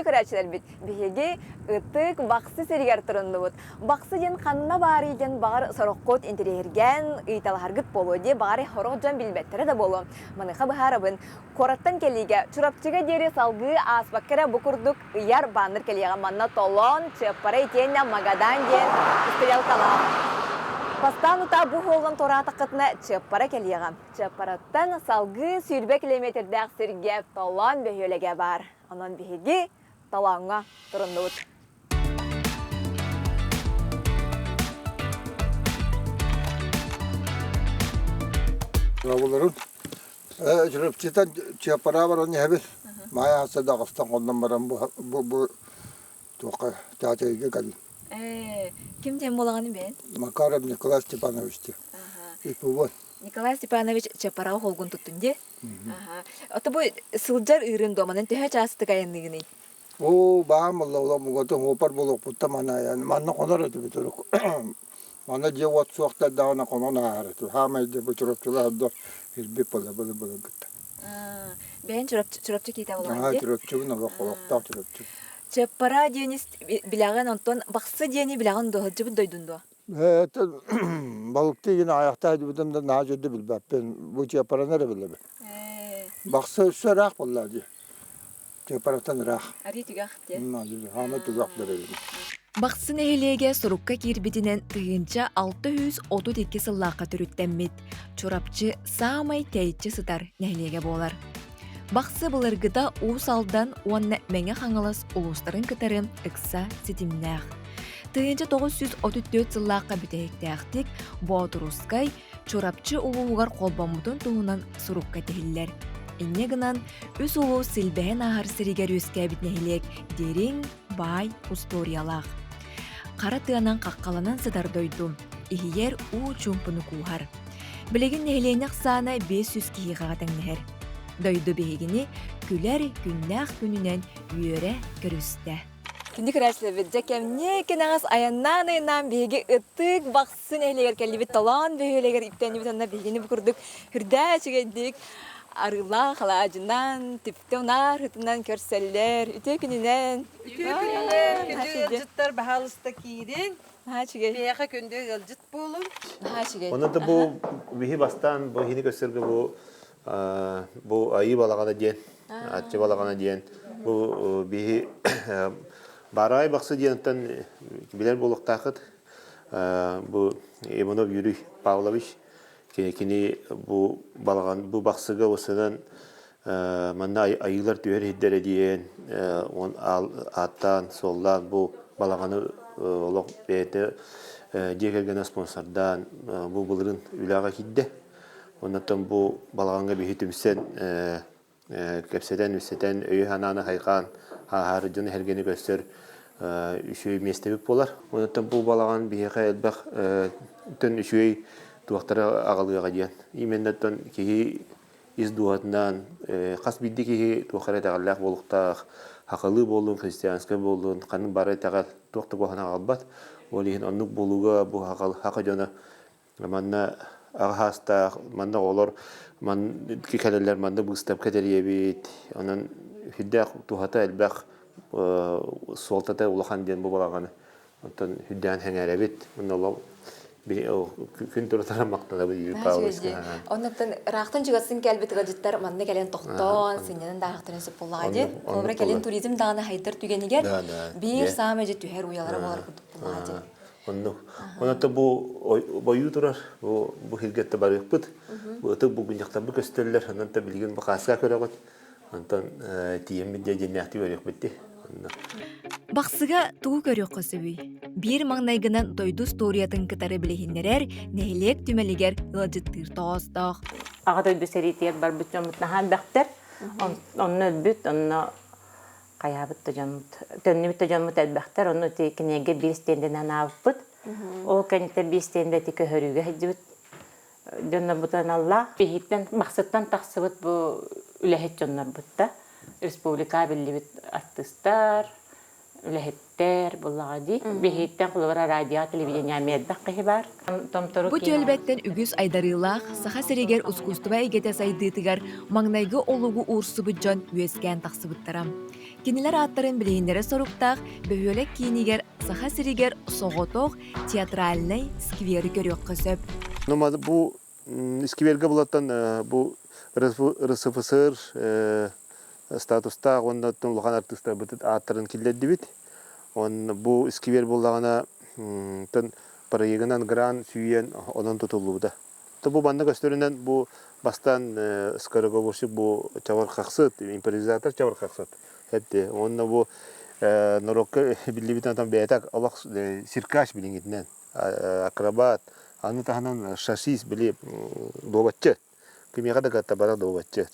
көрөөччүлэрбит, биһиги Ытык Бахсы сиригэр туруннубут. Бахсы диэн ханна баарый диэн баҕар сороххут интэриэһиргээн ыйыталаһаргыт буолуо дии, баҕар сорох дьон билбэттэрэ да буолуо. Маныаха быһаарабын, куораттан кэлиигэ Чурапчыга диэри салгыы ааспакка эрэ бу курдук ыйар баннер кэлиэҕэ. Манна Толоон, Чыаппара итиэннэ Магадан диэн стрелкалаах. Бастаан утаа бу суолунан туораатаххытына Чыаппара кэлиэҕэ. Чыаппараттан салгыы 20 километрдаах сиргэ Толоон бөһүөлэгэ баар. Онон биһиги Толооҥҥо туруннубут. Оҕолорун Чурапчытан Чыаппара баран иһэбит. Маайа ааса даҕастан хоннон баран бу бу бу туохха театрга кэллим. Ким диэн буолаҕын бэйэн? Макаров Николай Степанович диэн. Ипвон. Николай Степанович Чапарау холгун туттун дии. Ото бу сылдьар ыырын дуоманан төһө чаастык айанныгыный? Оо, баам буолла, улам угатын уопар буолуохпуттан манна айан, манна хонор этибит урут. Манна дьиэ-уот суох да даҕаны хонон ааһар этибит. Хаамай дьэ бу Чурапчылар да ирбит буолла былыр-былыргыттан. Бэйэн Чурапчы, Чурапчы киитэ буолаҕын Аа, дии? Чурапчыбын олох олохтоох Чурапчы. Чыаппара диэни билэҕин, онтон Бахсы диэни билэҕин дуо, сылдьыбыт дойдун дуо? Это балыктыы гин аайахтаа дибитим да наһаа дьөрдө билбэппин. Бу Чыаппараны эрэ билэбин. Бахсы өссө ыраах буолла дии. Чыаппараттан ыраах. Арыы түгэх диэн. Хаама түгэх бэребин. Бахсы нэһилиэгэ сурукка киирбитинэн 1632 сыллаахха төрүттэммит. Чурапчы саамай тэйиччи сытар нэһилиэгэ буолар. Бахсы былыргыта Уус Алдан уонна Мэҥэ Хаҥалас улуустарын кытары ыкса ситимнээх. 1934 сыллаахха бүтэһиктээхтик Боотурускай Чурапчы улууһугар холбоммутун туһунан сурукка тиһиллэр. Инньэ гынан, үс улуус силбэһэн ааһар сиригэр үөскээбит нэһилиэк дириҥ, баай устуоруйалаах. Хара тыанан хаххаланан сытар дойду иһийэр уу чуумпуну кууһар. Билигин нэһилиэнньэ ахсаана 500 киһиэхэҕэ тэҥнэһэр. Дойду биһигини күлэр күннээх күнүнэн үөрэ көрүстэ. Күндү көрөөччүлэрбит, дьэ кэмниэ кэнэҕэс айаннаан-айаннаан биһиги ытык Бахсы нэһилиэгэр кэллибит, Толоон бөһүөлэгэр үктэннибит уонна биһигини бу курдук үрдээх үчүгэйдик арыылаах алаадьынан, түптэ унаар ытынан көрсөллөр. Үтүө күнүнэн! Үтүө күнүнэн, күндү ыалдьыттар, баһаалыста киириҥ. Наһаа үчүгэй. Биһиэхэ күндү ыалдьыт буолуҥ. Наһаа үчүгэй. Онон да бу биһи бастаан бу иһини көрсөргө бу бу айыы балаҕана диэн, аччы балаҕана диэн бу биһи Баарай Бахсы диэнтэн билэр буолуохтаахыт. Бу Иванов Юрий Павлович кини бу балаҕан бу Бахсыга осынан манна айыылар түһэр иһирдэрэ диэн он ааттаан суоллаан бу балаҕаны олох бэйэтэ дьиэ кэргэнэ спонсордаан бу былырын үлэҕэ киирдэ. Оннуттан бу балаҕаҥҥа биһи түмсэн кэпсэтэн, үссэтэн, өйү-санааны хайҕаан ааһар дьон эһэргэни көрсөр үчүгэй миэстэбит буолар. Онуттан бу балаҕан биһиэхэ элбэх төн үчүгэй туохтары аҕалыаҕа диэн. Именно тон киһи ис дууһатынан хас биирдии киһи туох эрэ итэҕэллээх буолуохтаах, хахалыы буоллун, христианскай буоллун, ханнык бары итэҕэл туох да куһаҕаны аҕалбат. Ол иһин оннук буолууга бу хака дьоно манна аҕа саастаах, манна оҕолор ман кэлэллэр, манна быыстапка тэрийэбит. Онон сүрдээх туһата элбэх, суолтата улахан диэн бу балаҕаны Оттон үрдээн сэҥээрэбит. Онно олох күн туратара махтанабыт Юрий Павловичка. Оннуттан ыраахтан чугастын кэлбит ыалдьыттар манна кэлэн тохтоон, сынньанан да аахтарын сөп буоллаҕа дии. Холобура кэлин туризм даҕаны хайдар түгэнигэр биир саамай дьэ түһэр уйалара буолар курдук буоллаҕа дии. Оннук. Онон бу бойуу турар, бу бу хиргэтте барыахпыт. Бу ытык булгунньахтарбыт көстөллөр. Онон та билигин бу хааска көрөҕүт. Онтон тиийэммит дьэ дьиннээхтик үөрүөхпүт дии. Онно. Бахсыга тугу көрүөххэ сөбүй? Биир маҥнайгынан дойду устуоруйатын кытары билиһиннэрэр нэһилиэк түмэлигэр ыалдьыттыыр тоҕоостоох. Аҕа дойду сэриитигэр барбыт дьоммут наһаа элбэхтэр. Онно өлбүт, онно хайаабыт да дьоммут, төннүбүт да дьоммут элбэхтэр. Онно ити кинигэ биир стендэнэн аабыппыт. Ол кэнниттэн биир стендэ ити көһөрүүгэ сылдьыбыт дьоннорбутун аналлаах. Биһиттэн Бахсыттан тахсыбыт бу үлэһит дьоннорбут да республика биллибит артыыстар, үлэһиттэр буллаҕа дии. Биһиттэн холобура радио, телевидение эмиэ элбэх киһи баар. Томтору Бу түөлбэттэн үгүс айдарыылаах Саха сиригэр ускуустуба эйгэтэ сайдыытыгар маҥнайгы олугу уурсубут дьон үөскээн тахсыбыттара. Кинилэр ааттарын билиһиннэрэ соруктаах бөһүөлэк киинигэр Саха сиригэр соҕотох театральнай сквери көрүөххэ сөп. Ну, бу сквергэ булаттан бу РСФСР статустаах уонна улахан артыыстарбыт ааттарын киллэрдибит. Уонна бу сквер буоллаҕына проегынан гран сүүйэн онон тутуллубута. Бу манна көстөрүнэн бу бастаан скороговорщик бу чабырҕахсыт, импровизатор чабырҕахсыт этти. Уонна бу норуокка биллибитинэн там бэйэтэ олох циркач билиҥҥитинэн акробат, аны таһынан шашист били дуобатчы. Кимиэхэ да кытта барар дуобатчы.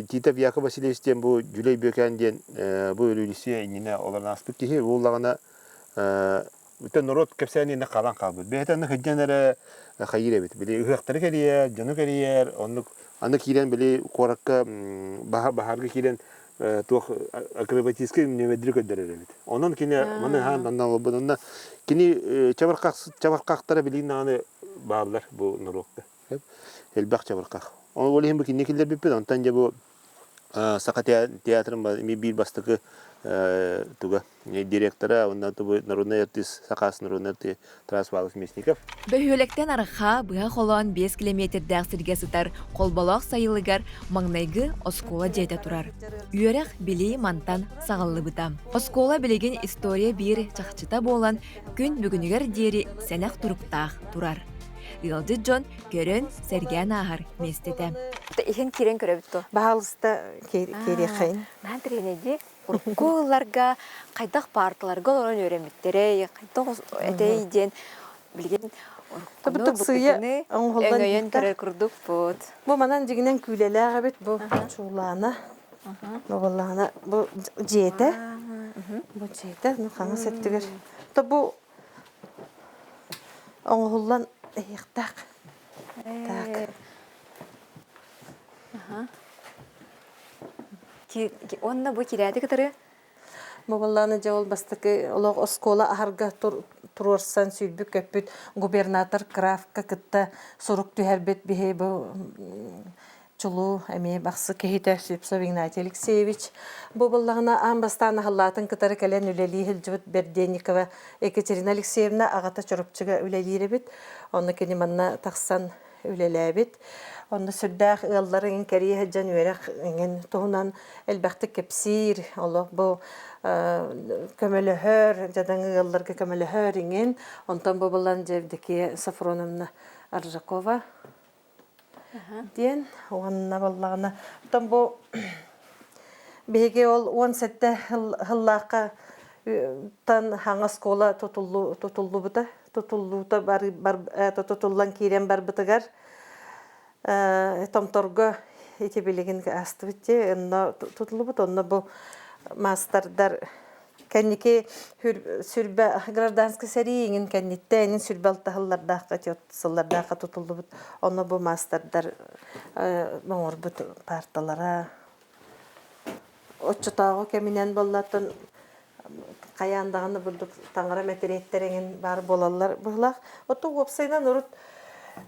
Титов Яков Васильевич диэн бу Дьүлэй Бүөкээн диэн бу революция иннинэ олорон ааспыт киһи. Буоллаҕына Бүтэн норуот кэпсээниэнэ хаалан хаалбыт. Бэйэтэ аны сылдьан эрэ хайыыр эбит. Били ыһыахтары кэрийэр, дьону кэрийэр, оннук аны киирэн били куоракка баһаарга киирэн туох акробатическай нүөмэрдэри көрдөрөр эбит. Онон кини маны хаан манна олорбут. Онно кини чабырҕахтара билигин даҕаны бааллар бу норуокка. Элбэх чабырҕах. Ол иһин бу кинини киллэрбиппит. Онтон дьэ бу Саха театрын эмиэ биир бастакы туга директора уонна народный артист Сахаас народный артист Тарас Павлович Мясников. Бөһүөлэктэн арҕаа быһа холоон 5 километрдээх сиргэ сытар Холболоох сайылыгар маҥнайгы оскуола дьиэтэ турар. Үөрэх билии мантан саҕаллыбыта. Оскуола билигин история биир чахчыта буолан күн бүгүнүгэр диэри сэнэх туруктаах турар. Ыалдьыт дьон көрөн, сэргээн ааһар миэстэтэ. Иһин киирэн көрөбүт дуо? Баһаалыста киириэххэйин. Наһаа интэриэһинэйдии. Урукку ылларга хайдах паарталарга олорон үөрэммиттэрэй, хайдах этэй диэн билигин уруккуну сыыйа оҥоһуллан өҥөйөн көрөр курдукпут. Бу манан дьигинэн күүлэлээх эбит бу чуулаана. Бу буоллаҕына бу дьиэтэ. Бу дьиэтэ ну хаҥас өттүгэр. То бу Оҥоһуллан иһиэхтээх. Так. Уонна бу кирээти кытары Бу буоллаҕына дьэ ол бастакы олох оскуола аһарга туруорсан сүүрбүт-көппүт губернатор Кравка кытта сурук түһэрбит биһи бу чулуу эмиэ бахсы киһитэ Слепцов Игнатий Алексеевич бу буоллаҕына аан бастаан аһыллаатын кытары кэлэн үлэлии сылдьыбыт Берденникова Екатерина Алексеевна аҕата Чурапчыга үлэлиир эбит онно кини манна тахсан үлэлээбит онно сүрдээх ыалларын кэрийэ сылдьан үөрэх иҥин туһунан элбэхтик кэпсиир олох бу көмөлөһөр дьадаҥы ыалларга көмөлөһөр иҥин онтон бу булан Евдокия Софроновна Аржакова диэн уонна буоллаҕына оттон бу биһиги ол 17 сыллаахха тан хаҥа оскуола тутуллубута тутуллуута тутуллан киирэн барбытыгар Томторго ити билигин астыбыт дии онно тутуллубут онно бу маастардар Кэнники сүрбэ гражданскай сэрии иҥин кэнниттэн иҥин сүрбэ алтаһыллардаахха сыллардаахха тутуллубут. Онно бу маастардар оҥорбут паарталара оччотооҕу кэминэн буоллаттан хайаан даҕаны бурдук таҥара мэтириэттэр эҥин баар буолаллар быһылаах. Оттон уопсайынан урут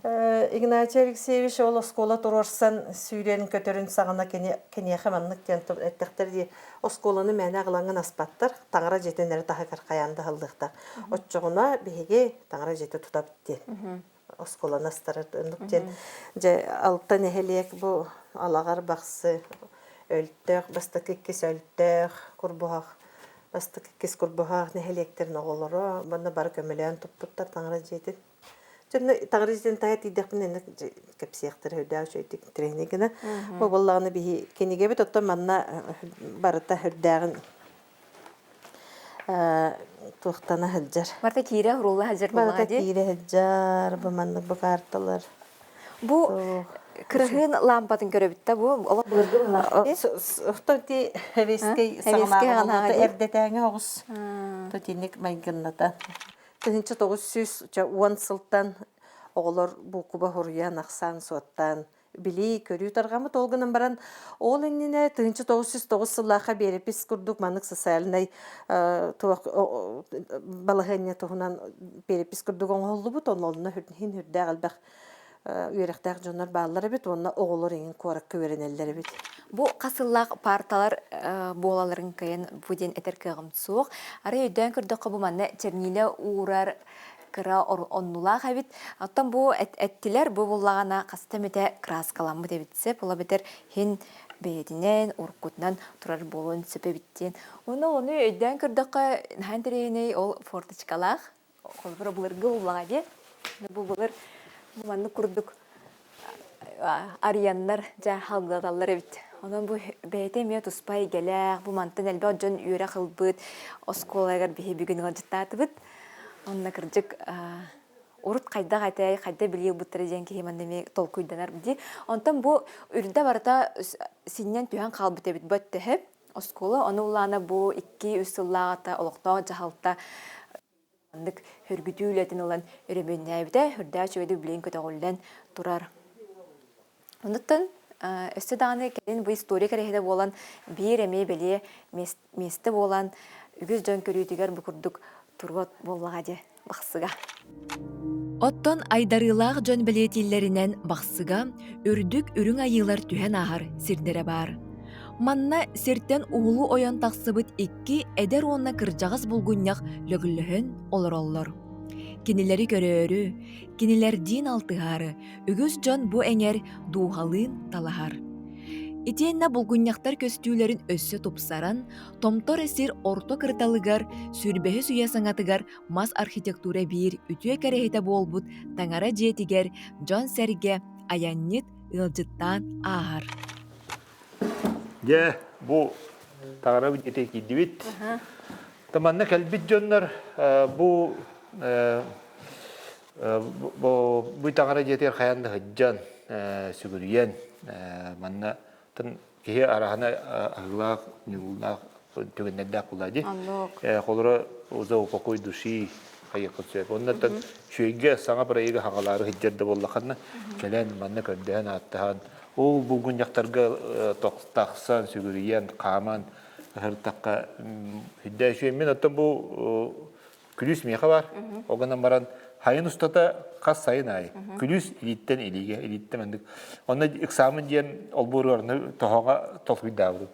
Игнатий Алексеевич ол оскуола туруорсан сүүрэн көтөрүн саҕана кини киниэхэ маннык диэн эттэхтэр дии Оскуоланы мээнэ аҕылаҥҥын аспаттар, таҥара дьиэтин эрэ таһыгар хайаан да аһыллыахтаах. Оччоҕуна биһиги таҥара дьиэтэ тутабыт диэн оскуоланы астарар оннук диэн дьэ алта нэһилиэк бу Алаҕар Бахсы Өлтөх бастакы иккис Өлтөх Курбуһах бастакы иккис Курбуһах нэһилиэктэрин оҕолоро манна бары көмөлөөн туппуттар таҥара дьиэтин Дьонно таҥара дьиэтин таһа тиийдэхпинэ инник кэпсиэхтэрэ үрдээх үчүгэйдик интэриэһинэй гына. Бу буоллаҕына биһи кинигэбит оттон манна барыта үрдээҕин туохтана сылдьар. Барыта киирэ уруулла сылдьар Барыта киирэ сылдьар, бу маннык бу карталар. Бу кыраһыын лампатын көрөбүт да бу олох былыргы быһылаах. Оттон ти эвескэй саҕалааҕы эрдэтээҥи оҕус. Тотиник майгынната. 1910 сылтан оҕолор буукуба суруйан, ахсаан суоттаан билии, көрүү тарҕаммыт. Ол гынан баран, ол иннинэ 1909 сыллаахха биэрэпис курдук маннык социальнай туох балаһыанньа туһунан биэрэпис курдук оҥоһуллубут. Онно иһин үрдээх элбэх үөрэхтээх дьоннор бааллар эбит уонна оҕолор иҥин куоракка үөрэнэллэр эбит. Бу хас сыллаах парталар буолаларын кыайан бу диэн этэр кыаҕым суох. Арай өйдөөн көрдөххө бу манна чернилэ уурар кыра оннулаах эбит. Оттон бу эттилэр бу буллаҕына хаста эмитэ краскаламмыт эбит сөп. Ол эбэтэр хин бэйэтинэн, уруккутунан турар буолуон сөп эбит диэн. Уонна ону өйдөөн көрдөххө наһаа интэриэһинэй ол форточкалаах холобура былыргы буллаҕа дии. Бу былыр маннык курдук арыйаннар дьэ халгылаталлар эбит. Онон бу бэйэтэ эмиэ туспа эйгэлээх, бу мантан элбэх дьон үөрэх ылбыт оскуолаларыгар биһи бүгүн ыалдьыттаатыбыт. Онно кырдьык урут хайдах этэй, хайда билии ылбыттара диэн киһи манна эмиэ толкуйданар дии. Онтон бу үрдэ барыта синньэн түһэн хаалбыт эбит бу өттөһө оскуола. Ону улаана бу 2-3 сыллааҕыта олохтоох дьаһалта Маннык хөргүтүү үлэтин ылан өрөмүөннээбитэ, үрдээх үчүгэйдик билигин көтөҕүллэн турар. Онуттан өссө даҕаны кэлин бу история кэрэһитэ буолан биир эмиэ бэлиэ миэстэ буолан үгүс дьон көрүүтүгэр бу курдук туруот буоллаҕа дии Бахсыга. Оттон айдарыылаах дьон бэлиэтииллэринэн Бахсыга үрдүк үрүҥ айыылар түһэн ааһар сирдэрэ баар. Манна сиртэн уһулу ойон тахсыбыт икки эдэр уонна кырдьаҕас булгунньах лөглөһөн олороллор. Кинилэри көрөөрү, кинилэрдиин алтыһаары үгүс дьон бу эҥэр дууһалыын талаһар. Итиэннэ булгунньахтар көстүүлэрин өссө тупсаран, Томтор сир орто кырталыгар сүүрбэһис үйэ саҥатыгар мас архитектура биир үтүө кэрэһитэ буолбут таҥара дьиэтигэр дьон-сэргэ айанньыт ыалдьыттаан ааһар. Дьэ, бу таҥара дьиэтигэр киирдибит. Манна кэлбит дьоннор бу бу таҥара дьиэтигэр хайаан да сылдьан, сүгүрүйэн, манна киһи араһана аһыылаах, ньуулаах түгэннэрдээх буолла дии. Холоро за упокой души хайыаххын сөп. Оннуттан үчүгэйгэ саҥа проегы хаҥалаары сылдьар да буоллаххына, кэлэн манна көрдөһөн ааттаһан, ол булгунньахтарга тахсан, сүгүрүйэн, хааман ыһыртахха үрдэ үчүгэй. Мин оттон бу күлүүс миэхэ бар. Ол гынан баран хайын устата хас сайын аайы күлүүс илииттэн илиигэ, илииттэн маннык. Онно экзамен диэн олбуоругар тоһоҕо толкуйдаабытым.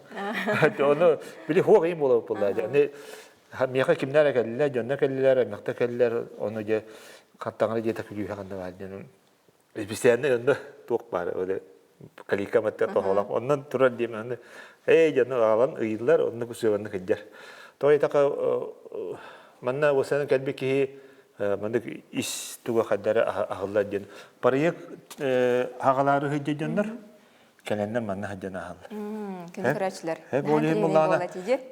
Ону били хуох иин буолабыт буолла. Аны миэхэ кимнэр кэллилэр, дьонно кэллилэр, аймахта кэллилэр, ону дьэ хаттаҥара дьиэтэ күлүүһэ ханна баар диэн Специально онно туох баар ол калика матта тоһолох оннон турар диэм аны эй дьону аҕалан ыйыллар онно кусуганны кылдьар тоҕо итака манна уосанан кэлбит киһи маннык ис туга хайдары аһыллар диэн проект хагалаары сылдьар дьоннор кэлэннэр манна сылдьан аһаллар. Күнү көрөөччүлэр.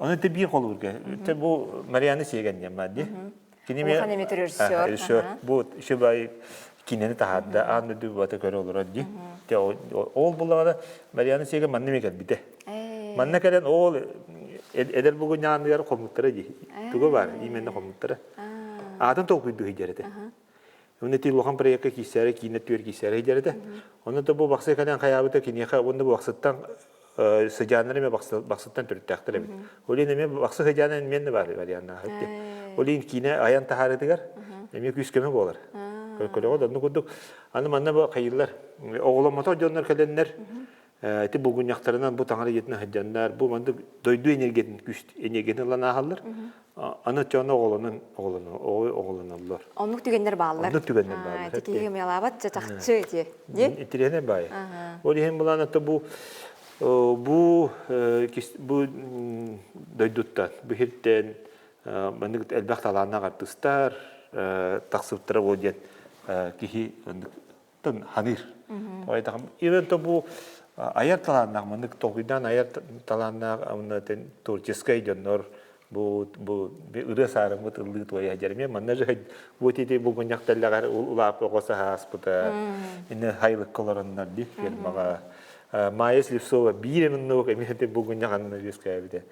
Ону те биир холуурга. Те бу Марианы сиэгэн диэн баар дии. Кини Улахан эмиэ режиссер. Бу еще кинини таһаарда аан дойду бата көрө олорор дии. Ол буллаҕына Мариана Сиэгэн манна эмиэ кэлбитэ. Манна кэлэн ол эдэр бугунньааныгар хоммуттара дии. Туга бар именно хоммуттара. Аатын толкуйдуу сылдьар этэ. Уонна ити улахан проекка киирсээри киинэ түөр киирсээри сылдьар этэ. Онно да бу бахсы кэлэн хайаабыта киниэхэ уонна бу бахсыттан сыдьааннар эмиэ бахсыттан төрүттээхтэр эбит. Ол иһин эмиэ бахсы сыдьаана эмиэ да баар варианнаах Ол иһин киинэ айан таһаарытыгар эмиэ күүс-көмө буолар. Көрөҕө да оннук курдук. Аны манна бу хайыылар оҕоломмотох дьоннор кэлэннэр ити булгунньахтарынан бу таҥара дьиэтин сылдьаннар бу маннык дойду энергиятын күүс энергиятын ылан ааһаллар. Аны дьоно оҕолонон оҕолоноллор. Оннук түгэннэр бааллар. Оннук түгэннэр бааллар. Ити киһи ымыйалаабат чахчы ити. Интириэһинэй баайы. Ол иһин булаан ата бу бу бу дойдуттан, бу сиртэн маннык элбэх талааннаах артыыстар тахсыбыттара буол диэн киһи тын ханыыр. Ивен то бу айар талааннаах маннык толкуйдаан айар талааннаах творческай дьоннор бу бу ырыа саарыммыт ыллыы туойа дьэрмиэ манна же бу тити булгунньах тэллэҕэр улаап оҕо саһааспыта инне хайлыкка олороннор ди фермаҕа. Майя Слепцова биир эминнук эмиэ ити булгунньах аннына үөскээбитэ.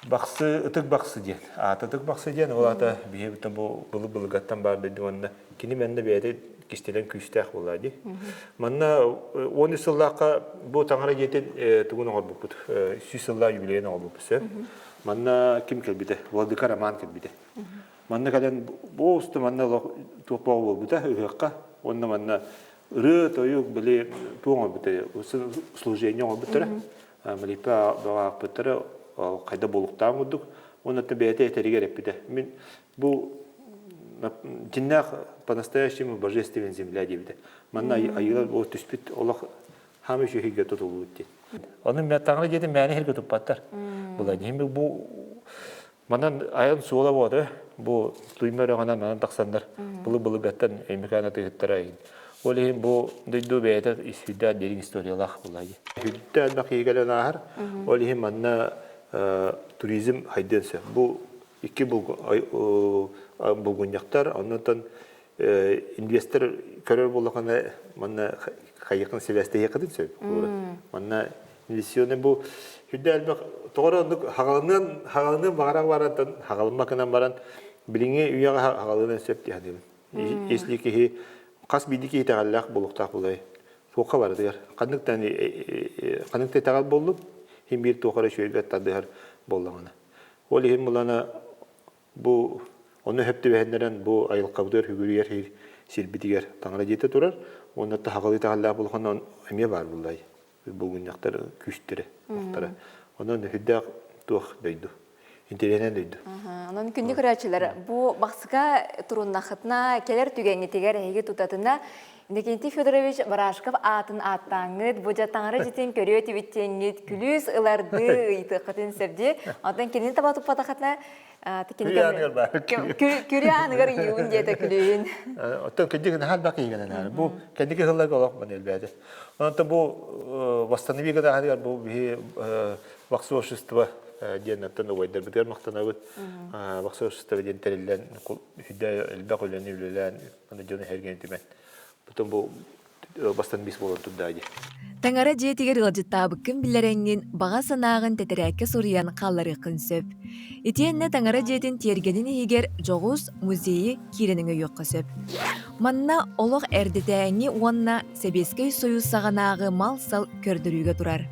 Бахсы, ытык бахсы диэн. Аата ытык бахсы диэн, ол аата биһиэбиттэн бу былы-былыгаттан баар дойду уонна кини манна бэйэтэ кистэлэҥ күүстээх буолаа дии. Манна 13 сыллаахха бу таҥара дьиэтин тугун оҥорбуппут, 100 сыллаах юбилейын оҥорбуппут сөп. Манна ким кэлбитэ? Владыка Роман кэлбитэ. Манна кэлэн бу усту манна олох туох буолбута ыһыахха уонна манна ырыа-тойук били туох оҥорбута служение оҥорбуттара молитва аахпыттара хайда буолуктаан курдук уонна бэйэтэ этэригэр эппитэ мин бу дьиннээх по-настоящему божественная земля диэбитэ манна айыылар бу түспүт олох хаамы үчүгэйгэ тутуллубут диэн ону таҥара дьиэтин мээнэ иһиргэ туппаттар була бу Манан айан суола буолар, бу туйма өрөҕүнэн манан тахсаннар былы-былыргаттан Өймөкөөн атыыһыттара иһин. Ол иһин бу дойду бэйэтэ сүрдээх дириҥ историялаах буолла. Сүрдээх элбэх киһи кэлэн ааһар. Ол иһин манна туризм хайдыан сөп. Бу икки булгунньахтар, оннуттан инвестор көрөр буоллахына манна хайыахын сибээстэһиэххитин сөп. Манна Инвестиционный бу сүрдэ элбэх тоҕо оннук хаҕалыныан хаҕалыныан баҕарар барантан хаҕалымма гынан баран билиҥҥи үйэҕэ хаҕалыныан сөп дии саныыбын. Если киһи хас биирдии киһи итэҕэллээх буолуохтаах буолай туохха барытыгар ханнык да ханнык да итэҕэл буоллун иһин биир туох эрэ үчүгэйгэ тардыһар буоллаҕына. Ол иһин булана бу ону сөп түбэһиннэрэн бу айылҕабытыгар сүгүрүйэр сирбитигэр таҥара дьиэтэ турар уонна таһаҕалыы итэҕэллээх буоллаххына эмиэ баар буоллай булгунньахтар күүстэрэ охтара. Онон сүрдээх туох дойду интэриэһинэй дойду. Онон күндү көрөөччүлэр, бу Бахсыка туруннахытына кэлэр түгэҥҥитигэр эһиги тутатына Иннокентий Федорович Барашков аатын ааттааҥҥыт, бу дьэ таҥара дьитин көрүө этибит күлүүс ылардыы ыйытыаххытын сөп дии. Онтон кинини таба туппатахытына Күрү ааныгар ыйыыбын диэтэ күлүүһүн. Оттон кэнники наһаа элбэх киһигэнэн бу кэнники сылларга олох маны элбээтэ. Онон бу восстанови гынаһыгар бу биһи ваксы общество диэн оттон убайдарбытыгар махтанабыт. Ваксы общество диэн тэриллэн элбэх үлэни үлэлээн дьону эргин түмэн. Потом бу бастан бис буолан турда дии. Таҥара дьиэтигэр ыалдьыттаабыккын биллэрэҥҥин, баҕа санааҕын тэтэрээккэ суруйан хаалларыаххын сөп. Итиэннэ таҥара дьиэтин тиэргэнин иһигэр дьоҕус музейы киирэн өҥөйүөххэ сөп. Манна олох эрдэтээҥҥи уонна Сэбиэскэй Сойуус саҕанааҕы мал-сал көрдөрүүгэ турар.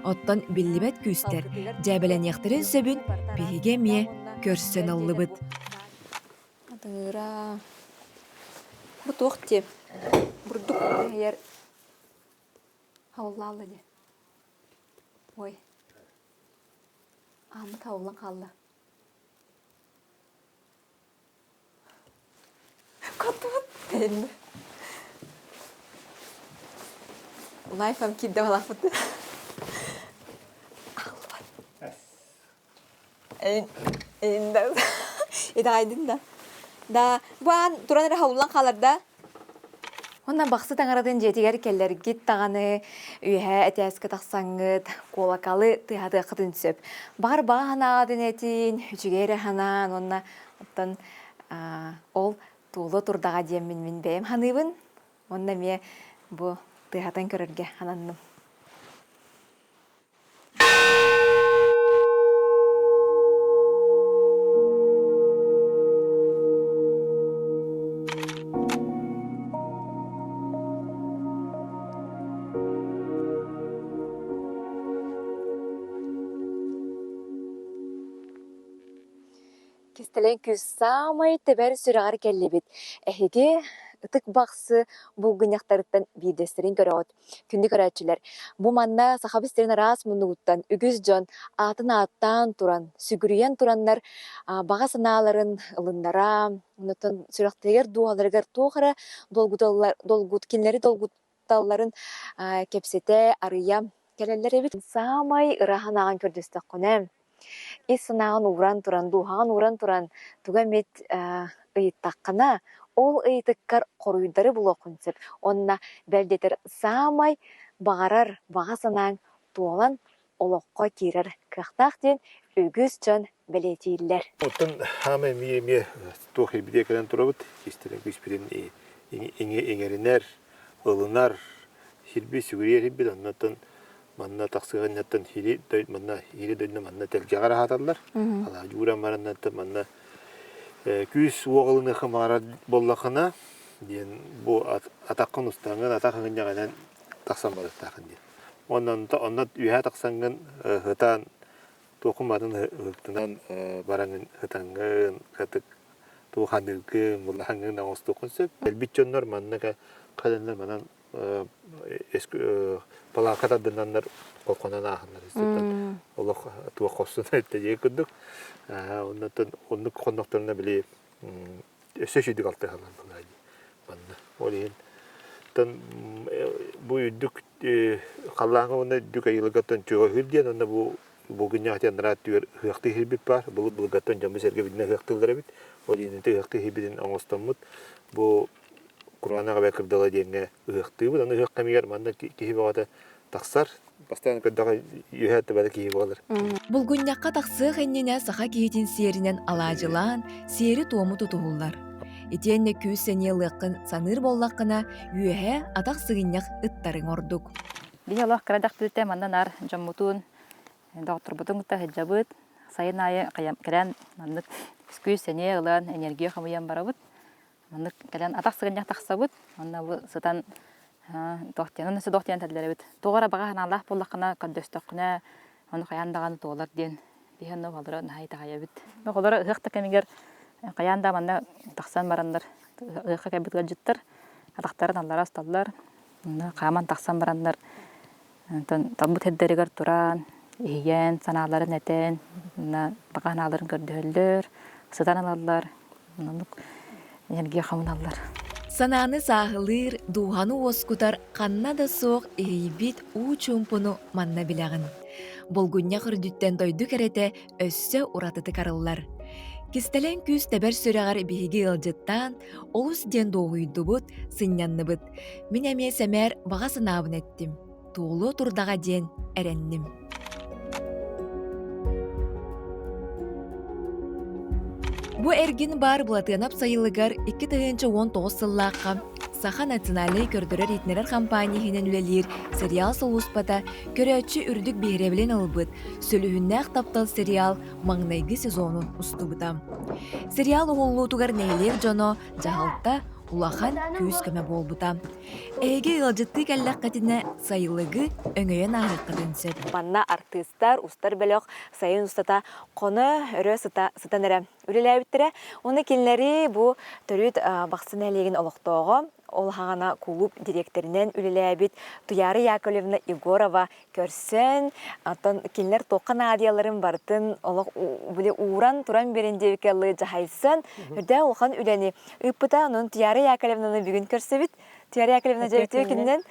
Оттон биллибэт күүстэр дьээбэлэниэхтэрин сөбүн биһиги эмиэ көрсөн ыллыбыт. Атыҥыра. Бу туох диэ? Бурдук иһийэр хауллаалла диэ. Ой. Ааммыт хауллан хаалла. Котут тэннэ. Лайфам киирдэ балааппыт. Албат. Итэҕэйдин да. Да, бу аан туран эрэ хауллан хаалар да. Уонна Бахсы таҥаратын дьиэтигэр кэлэргит даҕаны үөһээ этээскэ тахсаҥҥыт куолакалы тыаһатыаххытын сөп. Баҕар баҕа санааҕытын этин, үчүгэй эрэ санаан уонна оттон ол туолуо турдаҕа диэммин мин бэйэм саныыбын. Уонна эмиэ бу тыаһатан көрөргө сананным. Кистэлэҥ күүс саамай тэбэр сүрэҕэр кэллибит. Эһиги Ытык Бахсы булгунньахтарыттан биирдэстэрин көрөҕүт. Күндү көрөөччүлэр, бу манна Сахабыт сирин араас муннугуттан үгүс дьон аатын ааттаан туран, сүгүрүйэн тураннар баҕа санааларын ылыннара, онтон сүрэхтэригэр, дууһаларыгар туох эрэ долгуталлар, долгут, кинилэри долгуталларын кэпсэтэ, арыйа кэлэллэр эбит. Саамай ыраһан ааҕан көрдөстөххүнэ, Ис санааҕын ууран туран, дууһаҕын ууран туран тугу эмит ыйыттаххына, ол ыйытыккар хоруйдары булуоххун сөп уонна бэл диэтэр саамай баҕарар баҕа санааҥ туолан олоххо киирэр кыахтаах диэн үгүс дьон бэлиэтииллэр. Оттон хаама эмиэ эмиэ туох ирбитиэ кэлэн турабыт, истэрин күүспүтүн иҥэринэр, ылынар, сирбит сүгүрүйэр ирбит, оннуттан. Манна тахсыһынньаттан хири манна хири дойду манна тэлгэҕэр аһаталлар. Алаадьы ууран бараннаттан манна күүс уоҕалыныахха баҕарар буоллаххына диэн бу атаххын устаҥҥын атах ыҥынньаҕынан тахсан барыахтааххын диэн. Уонна онно үөһэ тахсаҥҥын ытаан туоххун баатын ыһыктынан бараҥҥын ытаҥҥын катык туоханыыргын булаҥҥын оҥостуоххун сөп. Кэлбит дьоннор манна кэлэннэр манан палака тардынаннар хонон ааһаннар олох туох хорсун эттэ курдук оннуттан оннук хоннохторуна били өссө үчүгдүк алтыһаллар былаа дии манна ол иһин тан бу үрдүк халлааҥҥа уонна үрдүк айылгаттан чугаһыыр диэн онно бу булгунньах диэн анараа өттүгэр ыһыахтыы иһирбит баар былыр былыргаттан дьоммут-сэргэ билинэ ыһыахтыыллар эбит ол иһин ыһыахтыы иһирбитин оҥостоммут бу Кураанах эбэ кырдала диэҥҥэ ыһыахтыыбыт. Аны ыһыах кэмигэр манна киһи бөҕөтө тахсар. Бастаан көрдөҕө үөһэ төбөтө киһи буолар. Булгунньахха тахсыах иннинэ саха киһитин сиэринэн алаадьылаан, сиэри-туому тутуһуллар. Итиэннэ күүс-сэниэ ылыаххын саныыр буоллаххына, үөһэ атах сыгынньах ыттарыҥ ордук. Биһи олох кыра дьахтыыта манна наар дьоммутун, доҕотторбутун кытта сылдьабыт. Сайын аайы кэлэн маннык күүс-сэниэ ылан, энергия хомуйан барабыт. Маннык кэлэн атах сыгынньах тахсабыт уонна бу сытан туох диэн уонна туох диэн этэллэр эбит. Туох эрэ баҕа санаалаах буоллаххына, көрдөстөххүнэ, ону хайаан даҕаны туолар диэн биһи онно оҕолоро наһаа итэҕэйэбит. Оҕолоро ыһыах да кэмигэр хайаан да манна тахсан бараннар ыһыахха кэлбит ыалдьыттар атахтарын аллара усталлар, онно хааман тахсан бараннар Онтон талбыт сирдэригэр туран, иһийэн, санааларын этэн, уонна баҕа санааларын көрдөһөллөр, сытан ылаллар, оннук энергия хомуналлар. Санааны сааһылыыр, дууһаны уоскутар ханна да суох иһийбит уу чуумпуну манна билэҕин. Булгунньах үрдүттэн дойду кэрэтэ өссө уратытык арыллар. Кистэлэҥ күүс тэбэр сүрэҕэр биһиги ыалдьыттаан, олус диэн дуоһуйдубут, сынньанныбыт. Мин эмиэ сэмээр баҕа санаабын эттим, туолуо турдаҕа диэн эрэнним. Бу эргин баар Былатыанап сайылыгар 2019 сыллаахха Саха национальнай көрдөрөр-иһитиннэрэр компания иһинэн үлэлиир сериал сулууспата көрөөччү үрдүк биһирэбилин ылбыт Сүлүһүннээх таптал сериал маҥнайгы сезонун устубута. Сериал уһуллуутугар нэһилиэк дьоно, дьаһалта улахан күүс-көмө буолбута. Эһиги ыалдьыттыы кэллэххитинэ сайылыгы өҥөйөн ааһыаххытын сөп. Манна артыыстар, устар бөлөх сайын устата хоно өрө сыта сытан эрэ үлэлээбиттэрэ. Уонна кинилэри бу төрүт Бахсы нэһилиэгин олохтооҕо, ол хаҕана кулууп дириэктэринэн үлэлээбит Туйаара Яковлевна Егорова көрсөн, оттон кинилэр туохха наадыйаларын барытын олох били ууран туран биэрэн диэбиккэ дылы дьаһайсан, үрдээх улахан үлэни ыыппыта. Онон Туйаара Яковлевнаны бүгүн көрсөбүт. Туйаара Яковлевна дьэ үтүө күнүнэн.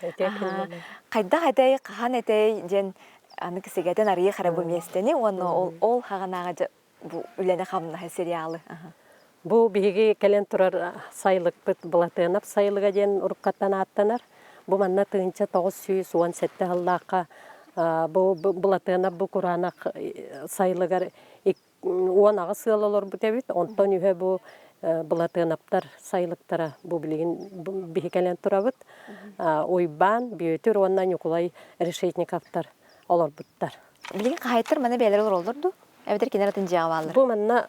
Хайдах этэй, хаһан этэй диэн аны сигэтэн арыйыах эрэ бу миэстэни уонна ол ол хаҕанааҕы дьэ бу үлэни-хамнаһы сериалы. Бу биһиги кэлэн турар сайылыкпыт Былатыанап сайылыга диэн уруккаттан ааттанар. Бу манна 1917 сыллаахха бу Былатыанап бу кураанах сайылыгар 18 ыал олорбут эбит. Онтон үһэ бу Былатыанаптар сайылыктара бу билигин биһи кэлэн турабыт. Уйбаан, Бүөтүр уонна Ньукулай Решетниковтар олорбуттар. Билигин хаһаайыттар манна бэйэлэрэ олороллор дуу? Эбэтэр кинилэр атын дьиэҕэ бааллар? Бу манна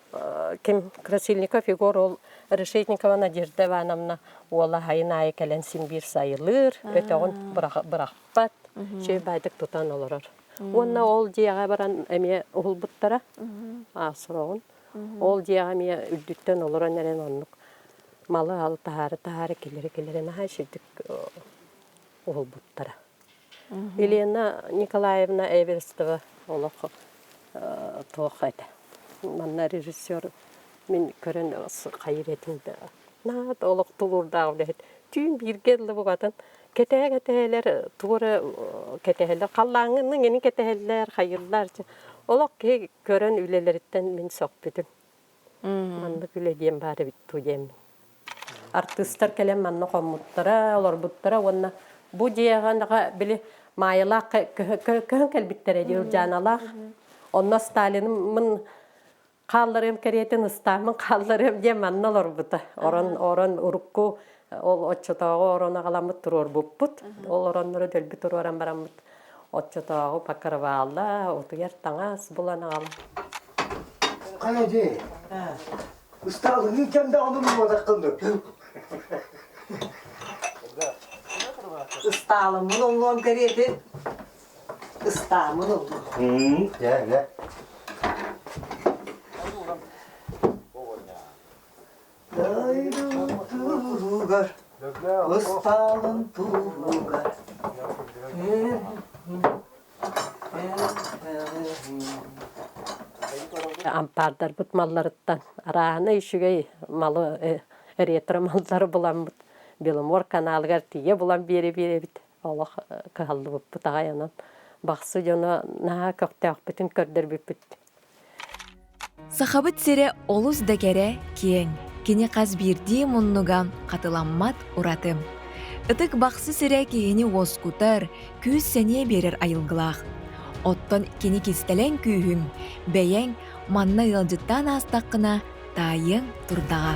ким Красильников Егор ол Решетникова Надежда Ивановна уола сайын аайы кэлэн син биир сайылыыр, өтөҕүн бырахпат, үчүгэй баайдык тутан олорор. Уонна ол дьиэҕэ баран эмиэ уһулбуттара сороҕун. Ол дьиэҕэ эмиэ үрдүттэн олорон эрэн оннук малы-алы таһаары-таһаары киллэрэ-киллэрэ наһаа үчүгдүк уһулбуттара. Елена Николаевна Эверстова олох туох этэ. Манна режиссер мин көрөн хайыр этим да наһаа олох тулуурдаах үлэһит. Түүн бииргэ дылы бугатын кэтэһэ-кэтэһэлэр тугу эрэ кэтэһэллэр халлааҥҥын эҥин кэтэһэллэр хайыыллар олох киһи көрөн үлэлэриттэн мин сөхпүтүм. Маннык үлэ диэн баар эбит дуу диэммин. Артыыстар кэлэн манна хоммуттара, олорбуттара уонна бу дьиэҕэ били Маайалаах көһөн кэлбиттэрэ дии Ылдьааналаах. Онно Сталинмын хаалларыам кэриэтин ыстааммын хаалларыам диэн манна олорбута. Орон орон урукку ол оччотооҕу орон аҕаламмыт туруорбуппут. Ол ороннору дөлбү туруоран бараммыт. Оччотооҕу покрывала, утуйар таҥас булан аҕала. Хайа дии? Ыстаалыҥҥын кэм даҕаны булбатаххын дуо? Ыстаалыммын оннуом кэриэтин ыстааммын ыллым. Дьэ, дьэ. Дойдутугар, ыстаалын туһугар. Ампаардарбыт малларыттан арааһынай үчүгэй малы ретро маллары буламмыт Беломор каналыгар тиийэ булан биэрэ-биэрэбит олох кыһаллыбыппыт аҕай онон Бахсы дьоно наһаа көхтөөхпүтүн көрдөрбүппүт. Сахабыт сирэ олус да кэрэ, киэҥ. Кини хас биирдии муннуга хатыламмат ураты. Ытык Бахсы сирэ киһини уоскутар, күүс-сэниэ биэрэр айылгылаах. Оттон кини кистэлэҥ күүһүн бэйэҥ манна ыалдьыттаан аастаххына таайыаҥ турдаҕа.